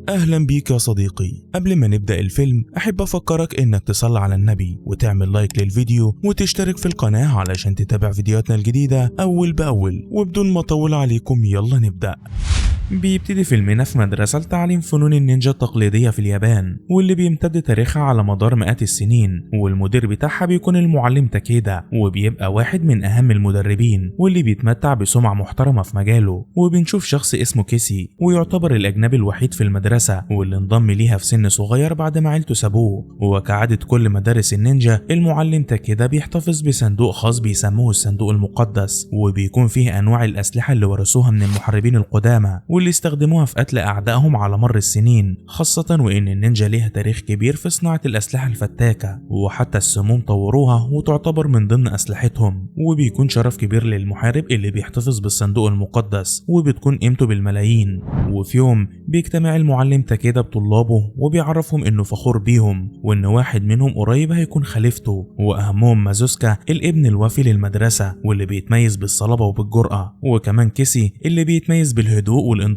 أهلا بيك يا صديقي. قبل ما نبدأ الفيلم أحب أفكرك إنك تصلي على النبي وتعمل like للفيديو وتشترك في القناة علشان تتابع فيديوهاتنا الجديدة أول بأول. وبدون ما أطول عليكم يلا نبدأ. بيبتدي فيلمنا في مدرسة لتعليم فنون النينجا التقليدية في اليابان، واللي بيمتد تاريخها على مدار مئات السنين، والمدير بتاعها بيكون المعلم تاكيدا، وبيبقى واحد من أهم المدربين واللي بيتمتع بسمعة محترمة في مجاله. وبنشوف شخص اسمه كيسي، ويعتبر الأجنبي الوحيد في المدرسة واللي انضم ليها في سن صغير بعد ما عيلته سابوه. وكعادة كل مدارس النينجا، المعلم تاكيدا بيحتفظ بصندوق خاص بيسموه الصندوق المقدس، وبيكون فيه أنواع الأسلحة اللي ورثوها من المحاربين القدامى واللي استخدموها في قتل أعدائهم على مر السنين، خاصة وإن النينجا ليها تاريخ كبير في صناعة الأسلحة الفتاكة، وحتى السموم طوروها وتعتبر من ضمن أسلحتهم. وبيكون شرف كبير للمحارب اللي بيحتفظ بالصندوق المقدس، وبتكون قيمته بالملايين. وفي يوم بيجتمع المعلم تاكيدا بطلابه وبيعرفهم إنه فخور بيهم، وإن واحد منهم قريب هيكون خليفته، وأهمهم مازوسكا الابن الوفي للمدرسة واللي بيتميز بالصلابة وبالجرأة، وكمان كيسي اللي بيتميز بالهدوء والانضباط.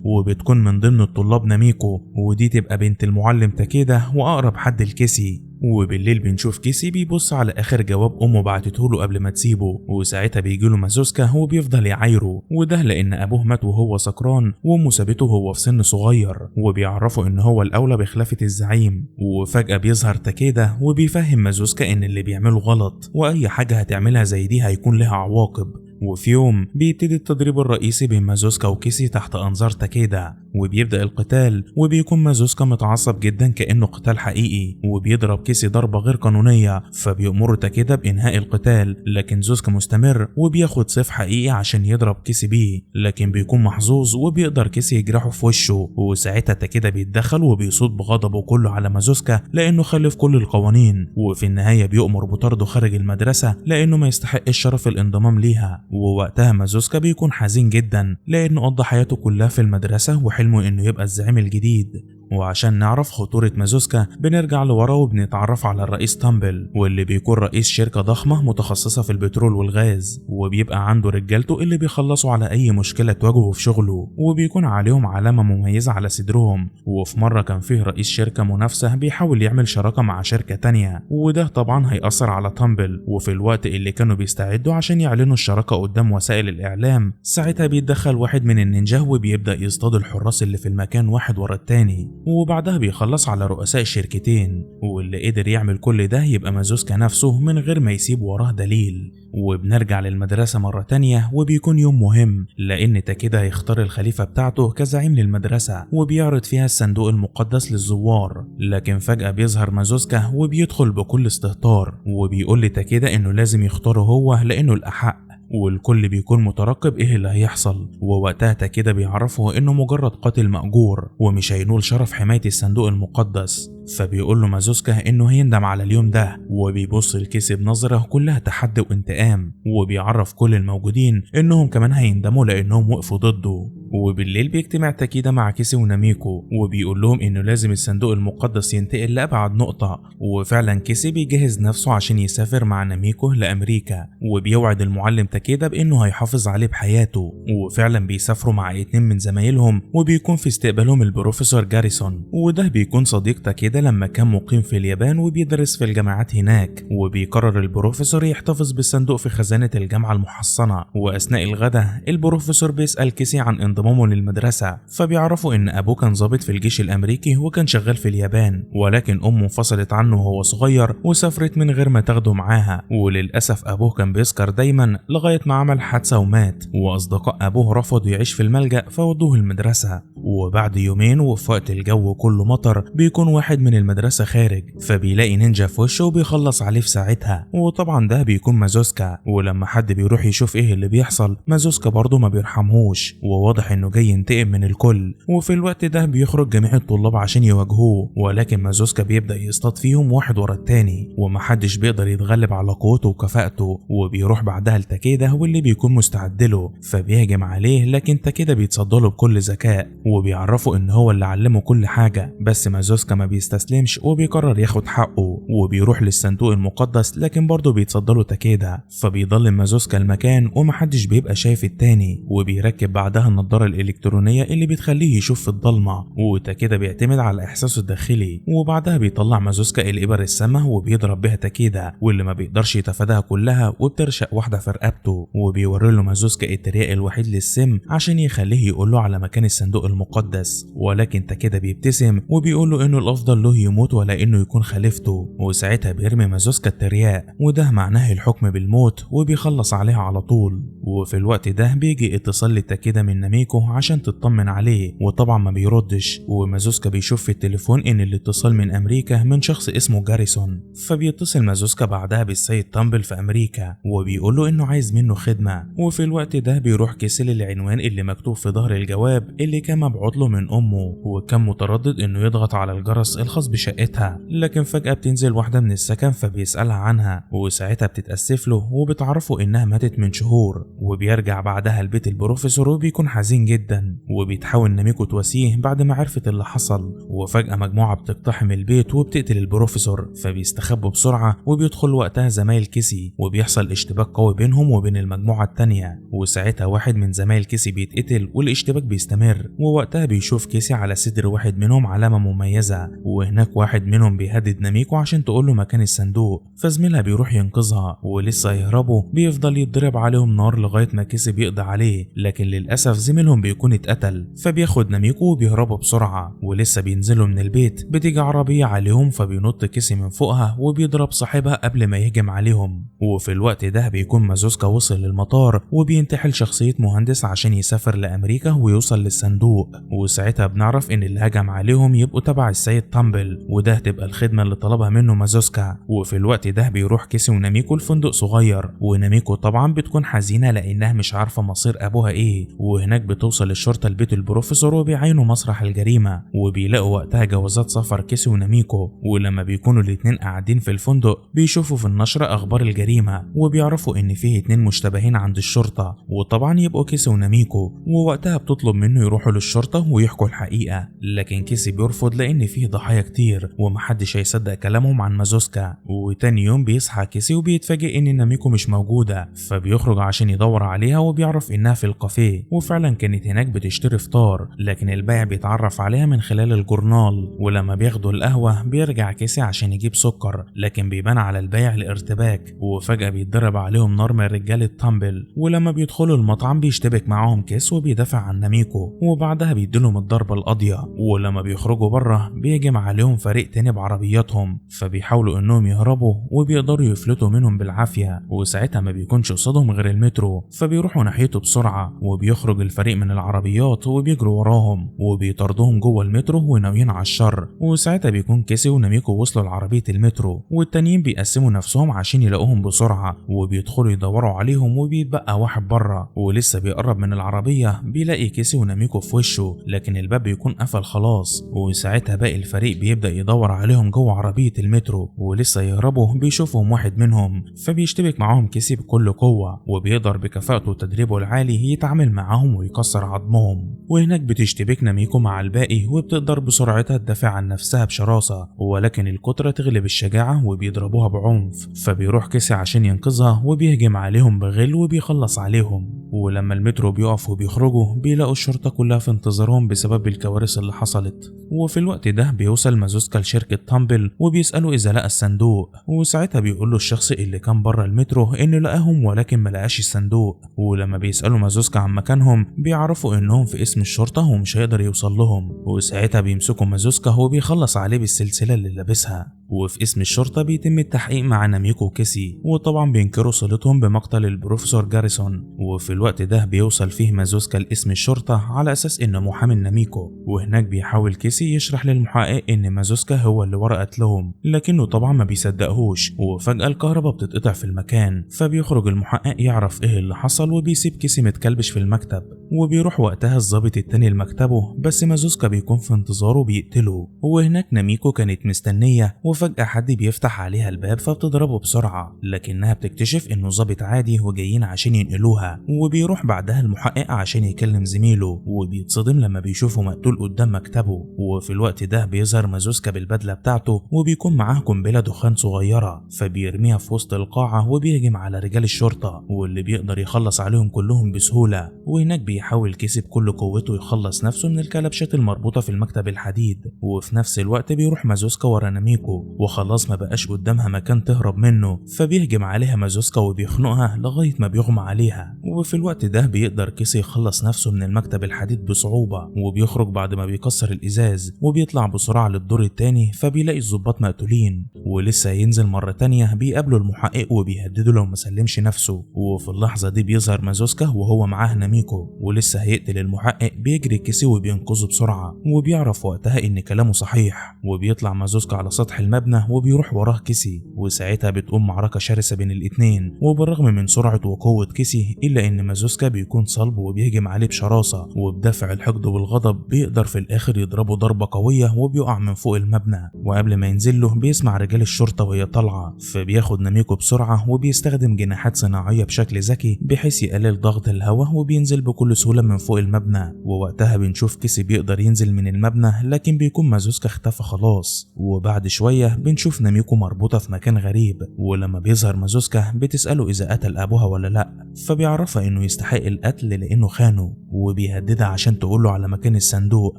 وبتكون من ضمن الطلاب ناميكو، ودي تبقى بنت المعلم تاكيدا وأقرب حد لكيسي. وبالليل بنشوف كيسي بيبص على آخر جواب أمه بعتته له قبل ما تسيبه، وساعتها بيجيله مازوسكا وبيفضل يعايره، وده لأن أبوه مات وهو سكران وأمه سابته وهو في سن صغير، وبيعرفه إن هو الأولى بخلافة الزعيم. وفجأة بيظهر تاكيدا وبيفهم مازوسكا إن اللي بيعمله غلط، وأي حاجة هتعملها زي دي هيكون لها عواقب. وفي يوم بيبتدي التدريب الرئيسي بين مازوسكا وكيسي تحت أنظار تاكيدا، وبيبدأ القتال، وبيكون مازوسكا متعصب جدا كأنه قتال حقيقي، وبيضرب كيسي ضربة غير قانونية، فبيأمره تاكيدا بإنهاء القتال، لكن زوسكا مستمر وبياخد سيف حقيقي عشان يضرب كيسي بيه، لكن بيكون محظوظ وبيقدر كيسي يجرحه في وشه. وساعتها تاكيدا بيتدخل وبيصوت بغضبه كله على مازوسكا لأنه خالف كل القوانين، وفي النهاية بيؤمر بطرده خارج المدرسة لأنه ما يستحقش شرف الانضمام ليها. ووقتها مازوسكا بيكون حزين جدا لأنه قضى حياته كلها في المدرسة وحلمه إنه يبقى الزعيم الجديد. وعشان نعرف خطورة مازوسكا بنرجع لورا وبنتعرف على الرئيس تامبل، واللي بيكون رئيس شركة ضخمة متخصصة في البترول والغاز، وبيبقى عنده رجالته اللي بيخلصوا على أي مشكلة تواجهه في شغله، وبيكون عليهم علامة مميزة على صدرهم. وفي مرة كان فيه رئيس شركة منافسة بيحاول يعمل شراكة مع شركة تانية، وده طبعا هيأثر على تامبل. وفي الوقت اللي كانوا بيستعدوا عشان يعلنوا الشراكة قدام وسائل الإعلام، ساعتها بيتدخل واحد من النينجا وبيبدأ يصطاد الحراس اللي في المكان واحد ورا التاني، وبعدها بيخلص على رؤساء الشركتين. واللي قدر يعمل كل ده يبقى مازوسكا نفسه من غير ما يسيب وراه دليل. وبنرجع للمدرسة مرة تانية، وبيكون يوم مهم لأن تاكيدا هيختار الخليفة بتاعته كزعيم للمدرسة، وبيعرض فيها الصندوق المقدس للزوار. لكن فجأة بيظهر مازوسكا وبيدخل بكل استهتار، وبيقول لتاكيدا إنه لازم يختاره هو لأنه الأحق، والكل بيكون مترقب ايه اللي هيحصل. ووقتها تاكيدا بيعرفه انه مجرد قاتل مأجور ومش هينول شرف حماية الصندوق المقدس، فبيقول له مازوسكا انه هيندم على اليوم ده، وبيبص لكيسي بنظرة كلها تحدي وانتقام، وبيعرف كل الموجودين انهم كمان هيندموا لانهم وقفوا ضده. وبالليل بيجتمع تاكيدا مع كيسي وناميكو، وبيقول لهم انه لازم الصندوق المقدس ينتقل لأبعد نقطة. وفعلا كيسي بيجهز نفسه عشان يسافر مع ناميكو لأمريكا، وبيوعد المعلم تاكيدا بانه هيحافظ عليه بحياته. وفعلا بيسافروا مع 2 من زمايلهم، وبيكون في استقبالهم البروفيسور جاريسون، وده بيكون صديق تاكيدا لما كان مقيم في اليابان وبيدرس في الجامعات هناك. وبيقرر البروفيسور يحتفظ بالصندوق في خزانة الجامعة المحصنة. وأثناء الغداء البروفيسور بيسأل كيسي عن انضمامه للمدرسة، فبيعرفوا إن أبوه كان ضابط في الجيش الأمريكي وكان شغال في اليابان، ولكن أمه انفصلت عنه وهو صغير وسافرت من غير ما تاخده معاها، وللأسف أبوه كان بيسكر دايما لغاية ما عمل حادثة ومات، وأصدقاء أبوه رفضوا يعيش في الملجأ فودوه المدرسة. وبعد يومين وفي وقت الجو كله مطر بيكون واحد من المدرسة خارج، فبيلاقي نينجا في وشه وبيخلص عليه في ساعتها، وطبعا ده بيكون مازوسكا. ولما حد بيروح يشوف ايه اللي بيحصل مازوسكا برضه ما بيرحمهوش، وواضح انه جاي ينتقم من الكل. وفي الوقت ده بيخرج جميع الطلاب عشان يواجهوه، ولكن مازوسكا بيبدأ يصطاد فيهم واحد ورا التاني، ومحدش بيقدر يتغلب على قوته وكفاءته. وبيروح بعدها لتاكيدا واللي بيكون مستعد له، فبيهجم عليه، لكن تاكيدا بيتصدله بكل ذكاء وبيعرفه ان هو اللي علمه كل حاجة. بس مازوسكا ما بيستسلمش وبيقرر ياخد حقه، وبيروح للصندوق المقدس، لكن برضه بيتصدله تاكيدا، فبيضلم مازوسكا المكان ومحدش بيبقى شايف التاني، وبيركب بعدها النضارة النضارة الالكترونية اللي بتخليه يشوف في الضلمة، وتاكيدا بيعتمد على احساسه الداخلي. وبعدها بيطلع مازوسكا الابر السامة وبيضرب بها تاكيدا واللي ما بيقدرش يتفاداها كلها وبترشق واحدة في رقبته، وبيوري له مازوسكا الترياق الوحيد للسم عشان يخليه يقول له على مكان الصندوق المقدس، ولكن تاكيدا بيبتسم وبيقول له انه الافضل له يموت ولا انه يكون خليفته. وساعتها بيرمي مازوسكا الترياق وده معناه الحكم بالموت وبيخلص عليها على طول. وفي الوقت ده بيجي اتصال لتاكيدا من ناميكو عشان تطمن عليه، وطبعا ما بيردش، ومازوسكا بيشوف في التليفون ان الاتصال من امريكا من شخص اسمه جاريسون. فبيتصل مازوسكا بعدها بالسيد تامبل في امريكا وبيقول له انه عايز منه خدمة. وفي الوقت ده بيروح كيسي للعنوان اللي مكتوب في ظهر الجواب اللي كان مبعوت له من امه، وكان متردد انه يضغط على الجرس الخاص بشقتها، لكن فجأة بتنزل واحدة من السكن فبيسألها عنها، وساعتها بتتأسف له وبتعرفه انها ماتت من شهور. وبيرجع بعدها البيت البروفيسور وبيكون حزين جدا، وبيتحاول ناميكو تواسيه بعد ما عرفت اللي حصل. وفجأة مجموعة بتقتحم البيت وبتقتل البروفيسور، فبيستخبوا بسرعة وبيدخل وقتها زمايل كيسي وبيحصل اشتباك قوي بينهم وبين المجموعة التانية، وساعتها واحد من زمايل كيسي بيتقتل والاشتباك بيستمر. ووقتها بيشوف كيسي على صدر واحد منهم علامة مميزة، وهناك واحد منهم بيهدد ناميكو عشان تقوله مكان الصندوق، فزميلها بيروح ينقذها ولسه يهربوا بيفضل يتضرب عليهم نار لغاية ما كيسي بيقضي عليه، لكن للأسف زميلهم بيكون اتقتل. فبياخد ناميكو وبيهربوا بسرعة، ولسه بينزلوا من البيت بتيجي عربية عليهم فبينط كيسي من فوقها وبيضرب صاحبها قبل ما يهجم عليهم. وفي الوقت ده بيكون مازوسكا وصل للمطار وبينتحل شخصية مهندس عشان يسافر لأمريكا ويوصل للصندوق، وساعتها بنعرف إن اللي هجم عليهم يبقوا تبع السيد تامبل، وده تبقى الخدمة اللي طلبها منه مازوسكا. وفي الوقت ده بيروح كيسي وناميكو لفندق صغير، وناميكو طبعا بتكون حزينة لأنها مش عارفة مصير أبوها إيه. وهناك بتوصل الشرطة لبيت البروفيسور وبيعاينوا مسرح الجريمة، وبيلاقوا وقتها جوازات سفر كيسي وناميكو. ولما بيكونوا الاتنين قاعدين في الفندق بيشوفوا في النشرة أخبار الجريمة وبيعرفوا إن فيه اتنين مشتبهين عند الشرطة، وطبعا يبقوا كيسي وناميكو. ووقتها بتطلب منه يروحوا للشرطة ويحكوا الحقيقة، لكن كيسي بيرفض لأن فيه ضحايا كتير ومحدش هيصدق كلامهم عن مازوسكا. وتاني يوم بيصحى كيسي وبيتفاجئ إن ناميكو مش موجودة، فبيخرج عشان يدور عليها وبيعرف إنها في الكافيه، وفعلا كانت هناك بتشتري فطار، لكن البائع بيتعرف عليها من خلال الجورنال. ولما بياخدوا القهوة بيرجع كيسي عشان يجيب سكر، لكن بيبان على البائع الارتباك، وفجأة بيتضرب عليهم نار من رجالة تامبل. ولما بيدخلوا المطعم بيشتبك معاهم كيس وبيدافع عن ناميكو، وبعدها بيديلهم الضربة القاضية. ولما بيخرجوا بره بيهجم عليهم فريق تاني بعربياتهم، فبيحاولوا انهم يهربوا وبيقدروا يفلتوا منهم بالعافية، وساعتها ما بيكونش قصادهم غير المترو، فبيروحوا ناحيته بسرعة. وبيخرج الفريق من العربيات وبيجروا وراهم وبيطاردوهم جوه المترو وناويين على الشر. وساعتها بيكون كيسي وناميكو وصلوا لعربية المترو، والتانيين بيقسموا نفسهم عشان يلاقوهم بسرعة وبيدخلوا يدوروا عليهم، وبيتبقى واحد بره ولسه بيقرب من العربية بيلاقي كيسي وناميكو في وشه، لكن الباب بيكون قفل خلاص. وساعتها باقي الفريق بيبدأ يدور عليهم جوه عربية المترو، ولسه يهربوا بيشوفهم واحد منهم، فبيشتبك معاهم كيسي بكل قوة، وبيقدر بكفاءته وتدريبه العالي يتعامل معاهم ويكسر عظمهم. وهناك بتشتبك ناميكو مع الباقي وبتقدر بسرعتها تدافع عن نفسها بشراسة، ولكن الكترة تغلب الشجاعة وبيضربوها بعنف. فبيروح كيسي عشان ينقذها وبيهجم عليهم بغل وبيخلص عليهم. ولما المترو بيقف وبيخرجوا بيلاقوا الشرطة كلها في انتظارهم بسبب الكوارث اللي حصلت. وفي الوقت ده بيوصل مازوسكا لشركة تامبل وبيسأله إذا لقى الصندوق، وساعتها بيقول له الشخص اللي كان بره المترو إنه لقاهم ولكن ما لقاش الصندوق. ولما بيسألوا مازوسكا عن مكانهم بيعرفوا إنهم في اسم الشرطة ومش هيقدر يوصل لهم، وساعتها بيمسكوا مازوسكا وبيخلص عليه بالسلسلة اللي لابسها. وفي اسم الشرطة بيتم التحقيق مع ناميكو وكيسي، وطبعا بينكروا صلتهم بمقتل البروفيسور جاريسون. وفي الوقت ده بيوصل فيه مازوسكا لاسم الشرطة على أساس إنه محامي ناميكو، وهناك بيحاول كيسي يشرح للمحقق إن مازوسكا هو اللي ورا قتلهم، لكنه طبعا ما بيصدقهوش. وفجأة الكهرباء بتتقطع في المكان، فبيخرج المحقق يعرف إيه اللي حصل وبيسيب كيسي متكلبش في المكتب. وبيروح وقتها الضابط التاني لمكتبه، بس مازوسكا بيكون في انتظاره بيقتله. وهناك ناميكو كانت مستنية، وفجأة وفجأة حد بيفتح عليها الباب فبتضربه بسرعة، لكنها بتكتشف انه ظابط عادي وجايين عشان ينقلوها. وبيروح بعدها المحقق عشان يكلم زميله، وبيتصدم لما بيشوفه مقتول قدام مكتبه. وفي الوقت ده بيظهر مازوسكا بالبدلة بتاعته وبيكون معاه قنبلة دخان صغيرة، فبيرميها في وسط القاعة وبيهجم على رجال الشرطة واللي بيقدر يخلص عليهم كلهم بسهولة. وهناك بيحاول كيسي بكل قوته يخلص نفسه من الكلبشات المربوطة في المكتب الحديد، وفي نفس الوقت بيروح مازوسكا ورا ناميكو وخلاص ما بقاش قدامها مكان تهرب منه، فبيهجم عليها مازوسكا وبيخنقها لغاية ما بيغمى عليها. وفي الوقت ده بيقدر كيسي يخلص نفسه من المكتب الحديد بصعوبة، وبيخرج بعد ما بيكسر الإزاز وبيطلع بسرعة للدور التاني، فبيلاقي الضباط مقتولين. ولسه ينزل مرة تانية بيقابله المحقق وبيهدده لو ما سلمش نفسه. وفي اللحظة دي بيظهر مازوسكا وهو معاه ناميكو ولسه هيقتل المحقق، بيجري كيسي وبينقذه بسرعة، وبيعرف وقتها إن كلامه صحيح. وبيطلع مازوسكا على سطح المبنى وبيروح وراه كيسي، وساعتها بتقوم معركة شرسة بين الاتنين. وبالرغم من سرعة وقوة كيسي إلا إن مازوسكا بيكون صلب وبيهجم عليه بشراسة، وبدافع الحقد والغضب بيقدر في الآخر يضربه ضربة قوية وبيقع من فوق المبنى. وقبل ما ينزل له بيسمع رجال الشرطة وهي طالعة، فبياخد ناميكو بسرعة وبيستخدم جناحات صناعية بشكل ذكي بحيث يقلل ضغط الهواء، وبينزل بكل سهولة من فوق المبنى. ووقتها بنشوف كيسي بيقدر ينزل من المبنى، لكن بيكون مازوسكا اختفى خلاص. وبعد شوية بنشوف ناميكو مربوطة في مكان غريب، ولما بيظهر مازوسكا بتسأله إذا قتل أبوها ولا لأ، فبيعرفها إنه يستحق القتل لأنه خانه، وبيهددها عشان تقوله على مكان الصندوق،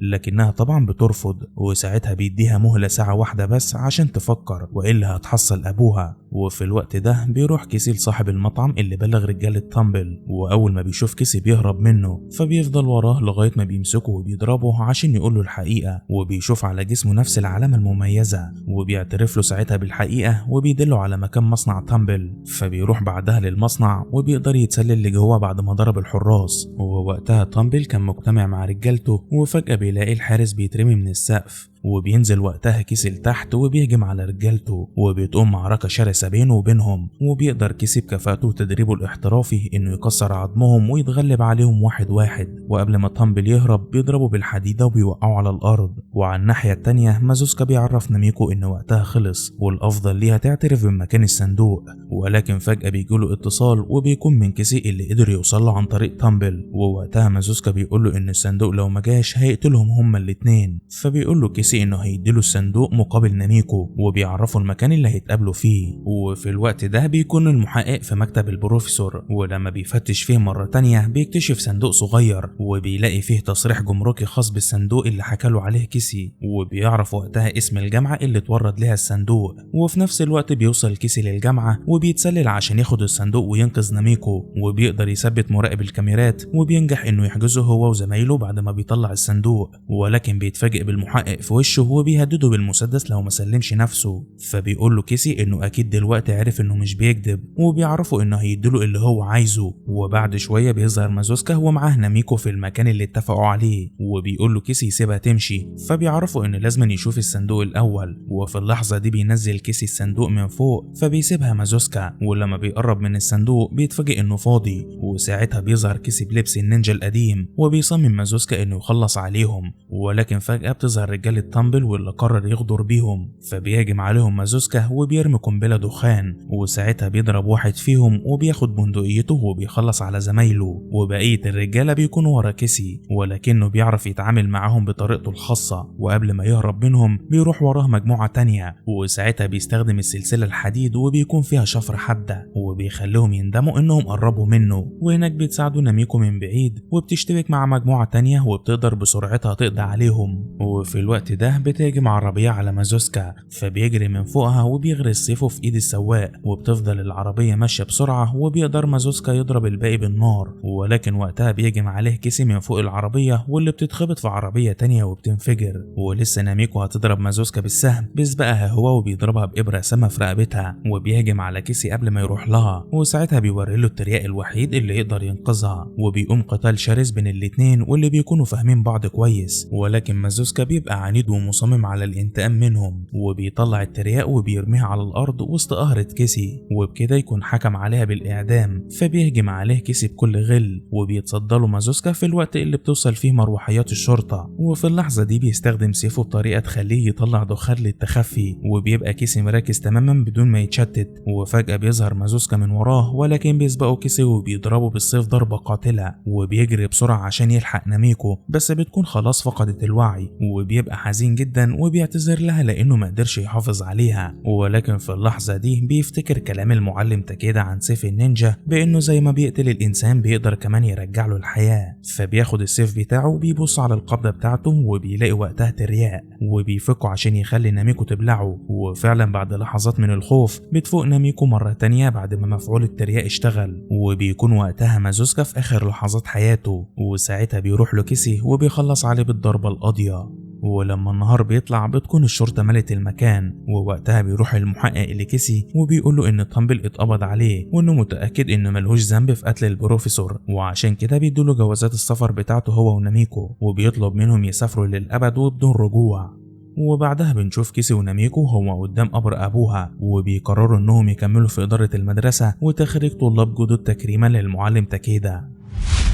لكنها طبعا بترفض. وساعتها بيديها مهلة ساعة واحدة بس عشان تفكر وإلا هتحصل أبوها. وفي الوقت ده بيروح كيسي لصاحب المطعم اللي بلغ رجالة تامبل، وأول ما بيشوف كيسي بيهرب منه، فبيفضل وراه لغاية ما بيمسكه وبيضربه عشان يقوله الحقيقة، وبيشوف على جسمه نفس العلامة المميزة، وبيعترف له ساعتها بالحقيقة وبيدله على مكان مصنع تامبل. فبيروح بعدها للمصنع وبيقدر يتسلل لجوه بعد ما ضرب الحراس. ووقتها تامبل كان مجتمع مع رجالته، وفجأة بيلاقي الحارس بيترمي من السقف، وبينزل وقتها كيسي لتحت وبيهجم على رجالته، وبتقوم معركة شرسة بينه وبينهم. وبيقدر كيسي بكفاءته وتدريبه الاحترافي انه يكسر عظمهم ويتغلب عليهم واحد واحد. وقبل ما تامبل يهرب بيضربه بالحديدة وبيوقعه على الارض. وعلى الناحية التانية مازوسكا بيعرف ناميكو ان وقتها خلص والافضل ليها تعترف بمكان الصندوق، ولكن فجأة بيجيله اتصال وبيكون من كيسي اللي قدر يوصله عن طريق تامبل. ووقتها مازوسكا بيقوله ان الصندوق لو ما جاش هيقتلهم هما الاتنين، فبيقوله كيسي انه هيديله الصندوق مقابل ناميكو، وبيعرفوا المكان اللي هيتقابلوا فيه. وفي الوقت ده بيكون المحقق في مكتب البروفيسور، ولما بيفتش فيه مرة تانية بيكتشف صندوق صغير، وبيلاقي فيه تصريح جمركي خاص بالصندوق اللي حكاله عليه كيسي، وبيعرف وقتها اسم الجامعة اللي اتورد لها الصندوق. وفي نفس الوقت بيوصل كيسي للجامعة وبيتسلل عشان ياخد الصندوق وينقذ ناميكو، وبيقدر يثبت مراقب الكاميرات وبينجح انه يحجزه هو وزمايله بعد ما بيطلع الصندوق، ولكن بيتفاجئ بالمحقق في وشه وبيهدده بالمسدس لو ما سلمش نفسه. فبيقول له كيسي انه اكيد دلوقتي عرف انه مش بيكذب، وبيعرفه انه هيديله اللي هو عايزه. وبعد شويه بيظهر مازوسكا ومعاه ناميكو في المكان اللي اتفقوا عليه، وبيقول له كيسي يسيبها تمشي، فبيعرفوا ان لازم يشوف الصندوق الاول. وفي اللحظه دي بينزل كيسي الصندوق من فوق فبيسيبها مازوسكا، ولما بيقرب من الصندوق بيتفاجئ انه فاضي. وساعتها بيظهر كيسي بلبس النينجا القديم، وبيصمم مازوسكا انه يخلص عليهم، ولكن فجأة بتظهر رجالة تامبل واللي قرر يغدر بيهم، فبيهاجم عليهم مازوسكا وبيرمي قنبلة دخان، وساعتها بيضرب واحد فيهم وبياخد بندقيته وبيخلص على زمايله. وبقية الرجالة بيكونوا ورا كيسي، ولكنه بيعرف يتعامل معاهم بطريقته الخاصة، وقبل ما يهرب منهم بيروح وراه مجموعة تانية، وساعتها بيستخدم السلسلة الحديد وبيكون فيها شفرة حادة، وبيخليهم يندموا انهم قربوا منه. وهناك بتساعده ناميكو من بعيد وبتشتبك مع مجموعة تانية وبتقدر بسرعتها تقضي عليهم. وفي الوقت ده بتهاجم عربية على مازوسكا، فبيجري من فوقها وبيغرس سيفه في ايد السواق، وبتفضل العربية ماشية بسرعة، وبيقدر مازوسكا يضرب الباقي بالنار، ولكن وقتها بيهجم عليه كيسي من فوق العربية واللي بتتخبط في عربية تانية وبتنفجر. ولسه ناميكو هتضرب مازوسكا بالسهم بيسبقها هو وبيضربها بإبرة سامة في رقبتها، وبيهجم على كيسي قبل ما يروح لها، وساعتها بيوري له الترياق الوحيد اللي يقدر ينقذها، وبيقوم قتال شرس بين الاتنين واللي بيكونوا فاهمين بعض كويس. ولكن مازوسكا بيبقى عنيد ومصمم على الانتقام منهم، وبيطلع الترياق وبيرميها على الأرض وسط قهرة كيسي، وبكده يكون حكم عليها بالإعدام. فبيهجم عليه كيسي بكل غل وبيتصدى له مازوسكا في الوقت اللي بتوصل فيه مروحيات الشرطة، وفي اللحظة دي بيستخدم سيفه بطريقة تخليه يطلع دخان للتخفي، وبيبقى كيسي مركز تماما بدون ما يتشتت. وفجأة بيظهر مازوسكا من وراه، ولكن بيسبقه كيسي وبيضربه بالسيف ضربة قاتلة، وبيجري بسرعة عشان يلحق ناميكو، بس بتكون خلاص فقدت الوعي، وبيبقى حزين جدا وبيعتذر لها لأنه ما قدرش يحافظ عليها. ولكن في اللحظة دي بيفتكر كلام المعلم تاكيدا عن سيف النينجا بأنه زي ما بيقتل الإنسان بيقدر كمان يرجع له الحياة، فبياخد السيف بتاعه وبيبص على القبضة بتاعته وبيلاقي وقتها ترياق، وبيفكه عشان يخلي ناميكو تبلعه. وفعلا بعد لحظات من الخوف بتفوق ناميكو مرة تانية بعد ما مفعول الترياق اشتغل، وبيكون وقتها مازوسكا في آخر لحظات حياته، وساعتها بيروح له كيسي وبيخلص عليه بالضربة القاضية. ولما النهار بيطلع بتكون الشرطة ملت المكان، ووقتها بيروح المحقق لكيسي وبيقوله إن تامبل اتقبض عليه وإنه متأكد إنه ملهوش ذنب في قتل البروفيسور، وعشان كده بيدوله جوازات السفر بتاعته هو وناميكو، وبيطلب منهم يسافروا للأبد وبدون رجوع. وبعدها بنشوف كيسي وناميكو هما قدام قبر أبوها، وبيقرروا إنهم يكملوا في إدارة المدرسة وتخريج طلاب جدد تكريما للمعلم تاكيدا.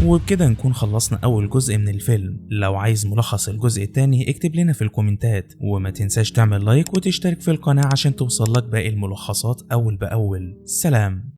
وبكده نكون خلصنا أول جزء من الفيلم. لو عايز ملخص الجزء التاني اكتب لنا في الكومنتات، وما تنساش تعمل like وتشترك في القناة عشان توصلك باقي الملخصات أول بأول. سلام.